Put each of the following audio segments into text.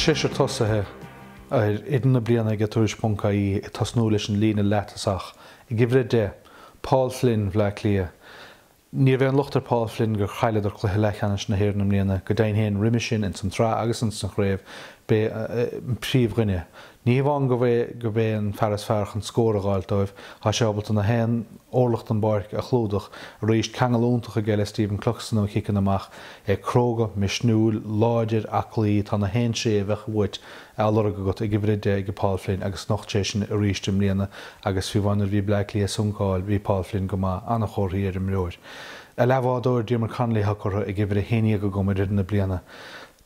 seisear tosaithe ar fhoireann na bliana ag Tuairisc.ie ag tosnú leis an líne leath-tosach. Ag uimhir 10, Paul Flynn, Bhleá Cliath. Ní raibh aon locht ar Paul Flynn gur chailleadar cluiche leathcheannais na hÉireann i mbliana, go deimhin féin roimhe sin ins an tsraith agus ins an chraobh b'é an príomhdhuine. Ní hamháin gurb é an fear is fearr chun scór a dh'fháilt dóibh, tá sé ábalta na haon orlach den bpáirc a chlúdach arís, ceangal iontach aige le Stephen Cluxton ó chiceanna amach, é cróga, misniúil, láidir, aclaí, tá na haon tréith a bheadh uait á lorg agat ag uimhir 10 ag Paul Flynn agus nocht sé sin arís i mbliana agus fiú amháin nuair a bhí Bleá Cliath ag suncáil bhí Paul Flynn go maith, an-chomharthaí ar imreoir. A leathbhádóir Diarmuid Connolly atá curtha ag uimhir 11 agam ar fhoireann na bliana.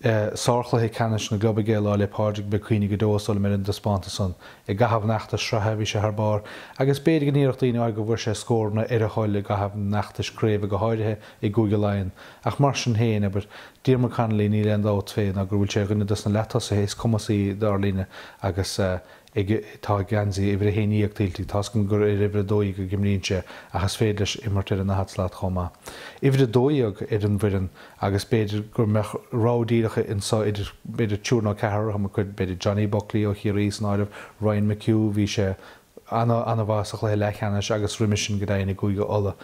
Sárchluiche ceannais na gclub aige Lá 'le Pádraig, beidh cuimhne go deo is dóigh liom ar an dtaispeántas san. I gcaitheamh an fheachtais sraithe bhí sé thar barr agus b'fhéidir go n-iarrfadh daoine áirithe go bhfuair sé scóranna ar a thoil i gcaitheamh an fheachtais craoibhe go háirithe i gCúige Laighean ach mar sin féin, abair, Diarmuid Connolly, níl aon dabht fé ná go bhfuil sé ar dhuine dos na leath-tosaithe is cumasaí dár linne agus ag tá geansaí uimhir 11 tuillte. Tá's agam gur ar uimhir 12 a imríonn sé ach is féidir leis imirt ar an daichead slat chomh maith. Uimhir 12 ar an bhfoireann agus b'fhéidir go mbeadh rogha díreach anso idir b'fhéidir triúr nó ceathrar, tá mé ag cur b'fhéidir Johnny Buckley ó Chiarraí san áireamh, Ryan McHugh, bhí sé ana-mhaith sa chluiche leathcheannais agus roimis sin go deimhin i gCúige Uladh.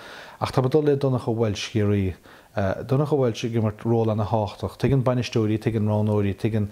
Ach tá mé ag dul le Donncha Walsh Chiarraí. Donncha Walsh ag imirt ról ana-thábhachtach. Tuigeann bainisteoirí, tuigeann roghnóirí, tuigeann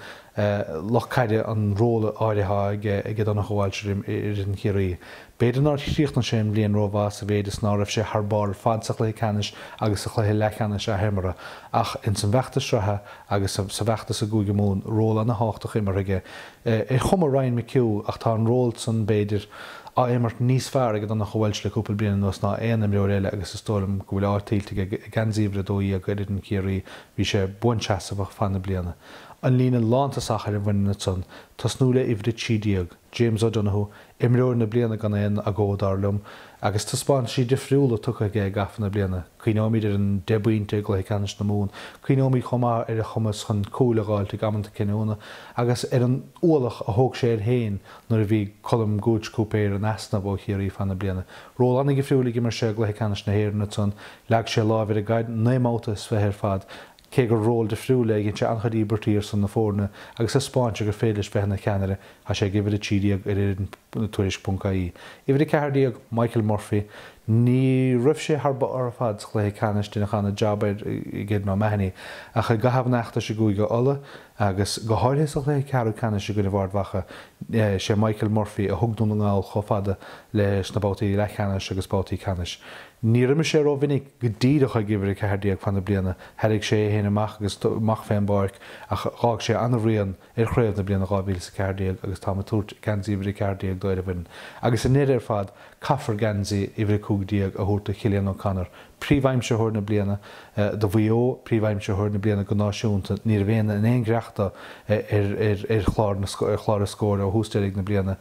lucht caide an ról áirithe atá aige Donncha Walsh ar fhoireann Chiarraí. B'fhéidir nár chríochnaigh sé an bhliain rómhaith sa mhéid is ná raibh sé thar barr ar fad sa chluiche ceannais agus sa chluiche leathcheannais athimeartha ach ins an bhfeachtas sraithe agus sa bhfeachtas i gCúige Mumhan, ról ana-thábhachtach imeartha aige. Ar chuma Ryan McHugh ach tá an ról san, b'fhéidir, á imirt níos fearr ag Donncha Walsh le cúpla bliain anuas ná aon imreoir eile agus is dóigh liom go bhfuil áit tuillte aige i ngeansaí uimhir 12 ar fhoireann Chiarraí. Bhí sé buanseasmhach feadh na bliana. An líne lántosach ar an bhfoireann ansan, tosnú le uimhir 13, James O'Donoghue, Imreoir na bliana gan aon agó dar liom, agus taispeántaisí difriúla tugtha aige i gcaitheamh na bliana. Cuimhneoimid ar an deich bpointe i gcluiche ceannais na Mumhan, cuimhneoimid chomh maith ar a chumas chun cúil a dh'fháilt ag amanta cinniúna, agus ar an ualach a thóg sé air féin nuair a bhí Colm Gooch Cúipéir in easnamh ó Chiarraí feadh na bliana. Ról an-dhifriúil a d'imir sé i gcluiche ceannais na hÉireann ansan, leag sé láimh ar an gcaid 9 mbabhta is 20 ar fad, Cé gur ról difriúil é, dhein sé an-chuid íobairtí ar son na foirne agus thaispeáin sé gur féidir leis bheith ina cheannaire, tá sé ag uimhir 13 ar fhoireann Tuairisc.ie. Uimhir 14, Michael Murphy, Ní raibh sé thar barr ar fad sa chluiche ceannais, deineadh an-jab air ag Aidan O'Mahony, ach i gcaitheamh an fheachtais i gCúige Uladh agus go háirithe sa chluiche ceathrú ceannais i gcoinne Ard Mhacha, sé Michael Murphy a thug Dún na nGall chomh fada leis na babhtaí leathcheannais agus babhtaí ceannais. Níor imir sé rómhinic go díreach ag uimhir 14 feadh na bliana, thairrig sé é féin amach agus amach fén bpáirc ach dh'fhág sé an-rian ar chraobh na bliana 2014 agus táim ag tabhairt geansaí uimhir 14 dó ar an bhfoireann. Agus i ndeireadh ar fad, caithfear geansaí uimhir 15 a thabhairt do Chillian O'Connor, príomhaimsitheoir na bliana do Mhaigh Eo, príomhaimsitheoir na bliana go náisiúnta, ní raibh aon aon ghreacht dó ar chlár ar chlár na scór ó thús deiridh na bliana.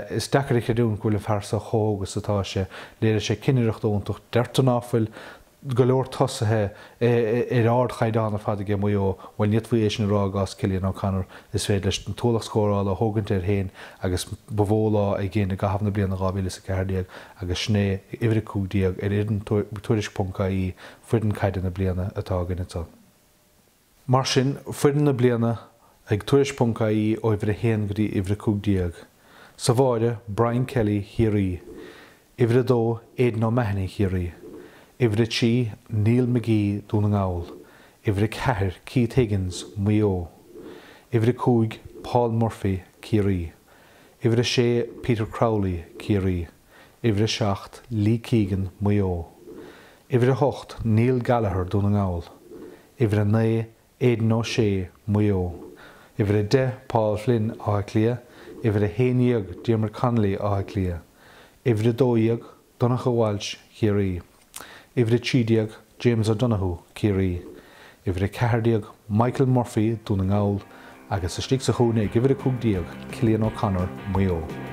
Is deacair a chreidiúint go bhfuil an fear so chomh hóg is atá sé. Léirigh sé cinnireacht iontach. Deirtear ná fuil go leor tosaithe ar ardchaighdeán ar fad aige Maigh Eo. Bhuel, ní fhéadfaí é sin a rá i gcás Cillian O'Connor. Is féidir leis an t-ualach scórála a thógaint air féin agus ba mhó lá a ghin i gcaitheamh na bliana 2014 agus sin é uimhir 15 ar fhoireann Tuairisc.ie, foireann caide na bliana atá againn anseo. Mar sin, foireann na bliana ag Tuairisc.ie ó uimhir 1 go dtí uimhir 15. Sa bháire, Brian Kelly, Chiarraí. Uimhir 2, Aidan O'Mahony, Chiarraí. Uimhir 3, Neil McGee, Dún na nGall. Uimhir 4, Keith Higgins, Maigh Eo. Uimhir 5, Paul Murphy, Ciarraí. Uimhir 6, Peter Crowley, Ciarraí. Uimhir 7, Lee Keegan, Maigh Eo. Uimhir 8, Neil Gallagher, Dún na nGall. Uimhir 9, Aidan O'Shea, Maigh Eo. Uimhir 10, Paul Flynn, Áth Cliath. Uimhir 11, Diarmuid Connolly, Áth Cliath. Uimhir 12, Donncha Walsh, Chiarraí. Uimhir 13, James O'Donoghue, Ciarraí. Uimhir 14, Michael Murphy, Dún na nGall, agus istigh sa chúinne ag uimhir 15, Cillian O'Connor, Maigh Eo.